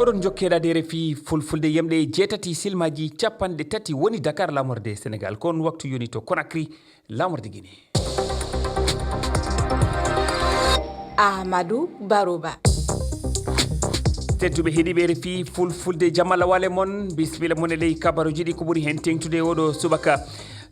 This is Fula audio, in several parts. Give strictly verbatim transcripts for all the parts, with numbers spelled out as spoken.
Ɗon jokkee dadeere fii fulfulde yemɗe jeetati silmaaji capanɗe tati woni Dakar laamorde Senegal. Kon waktu yoni to Conakry laamorde Guinée. Ahmadou Barouba. Tedduɓe heɗiiɓe fii fulfulde jamala wale mon, bisimilla mon e ley kabaruji ɗi ko ɓuri heen teŋtude oɗo subaka.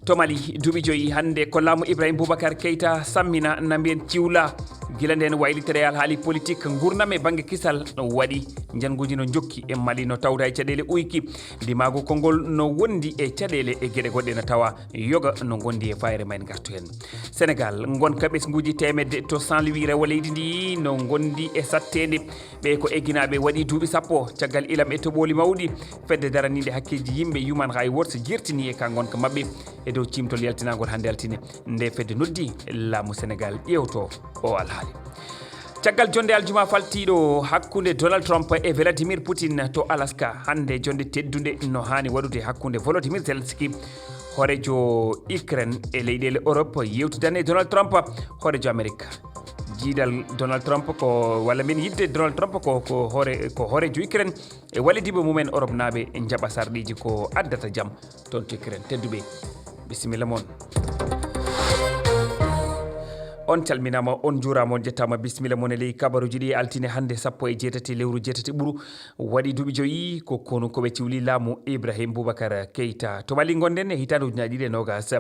To Mali, duuɓi joyi hannde ko laamu Ibrahim Boubacar Keita sammina na mbiyen ciwla. Gila nden waylitere e alhaali politik, ngurnam e bannge kisal no waɗi njannguuji no njokki e Mali no tawda e caɗeele uyki. Ndimaagu konngol no wondi e caɗeele e geɗe goɗɗe no tawa yoga no ngondi e fayre ma en ngartu heen. Senegal, ngonka ɓesnguuji teemedde to Saint-Louis rewo leydi ndi no ngondi e satteende. Ɓe ko egginaaɓe waɗi duuɓi sappo caggal ilam e toɓooli mawɗi. Fedde daraniinde hakkeeji yimɓe Human Rights Watch jertini e ka ngonka maɓɓe e dow ciimtol yaltinaangol hannde altine. Nde fedde noddi laamu Senegal ƴeewto o alhaali. Caggal jonnde aljuma faltiiɗo hakkunde Donald Trump e Vladimir Putin to Alaska, hannde jonnde teddunde no haani waɗude hakkunde Volodymyr Zelensky, hooreejo Ukraine e leyɗeele Europe, yewtidani e Donald Trump, hooreejo Amerika. Jiidal Donald Trump ko, walla mbiyen yiɗde Donald Trump ko, ko hoore, ko hooreejo Ukraine e wallidiiɓe mum en Europe naaɓe njaɓa sarɗiiji ko addata jam toon to Ukraine. Tedduɓe, bisimilla mon. On calminaama, on njuuraama, on njettaama. Bisimilla mon e ley kabaruuji ɗi altine hannde, sappo e jeetati lewru jeetati ɓuru. Waɗi duuɓi joyi ko konu ko ɓe ciwli laamu Ibrahim Boubacar Keita. To Mali ngonɗen e hitaande ujunaaji ɗiɗi e noogas.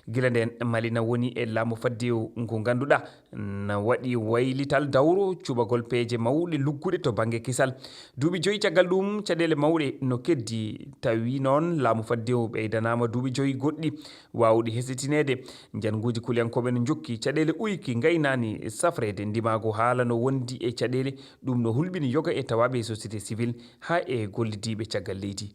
Gila nden Mali na woni e laamu faddewu ngu ngannduɗaa na waɗi waylital dawro cuɓagol peeje mawɗe lugguɗe to bannge kisal. Duuɓi joyi caggal ɗum, caɗeele mawɗe no keddi. Tawi noon laamu faddewu ɓeydanaama duuɓi joyi goɗɗi waawɗi hesitineede. Njannguuji kuliyankooɓe no njokki, caɗeele uyki ngaynaani safreede. Ndimaagu haala no wondi e caɗeele, ɗum no hulɓini yoga e tawaaɓe e société civile haa e gollidiiɓe caggal leydi.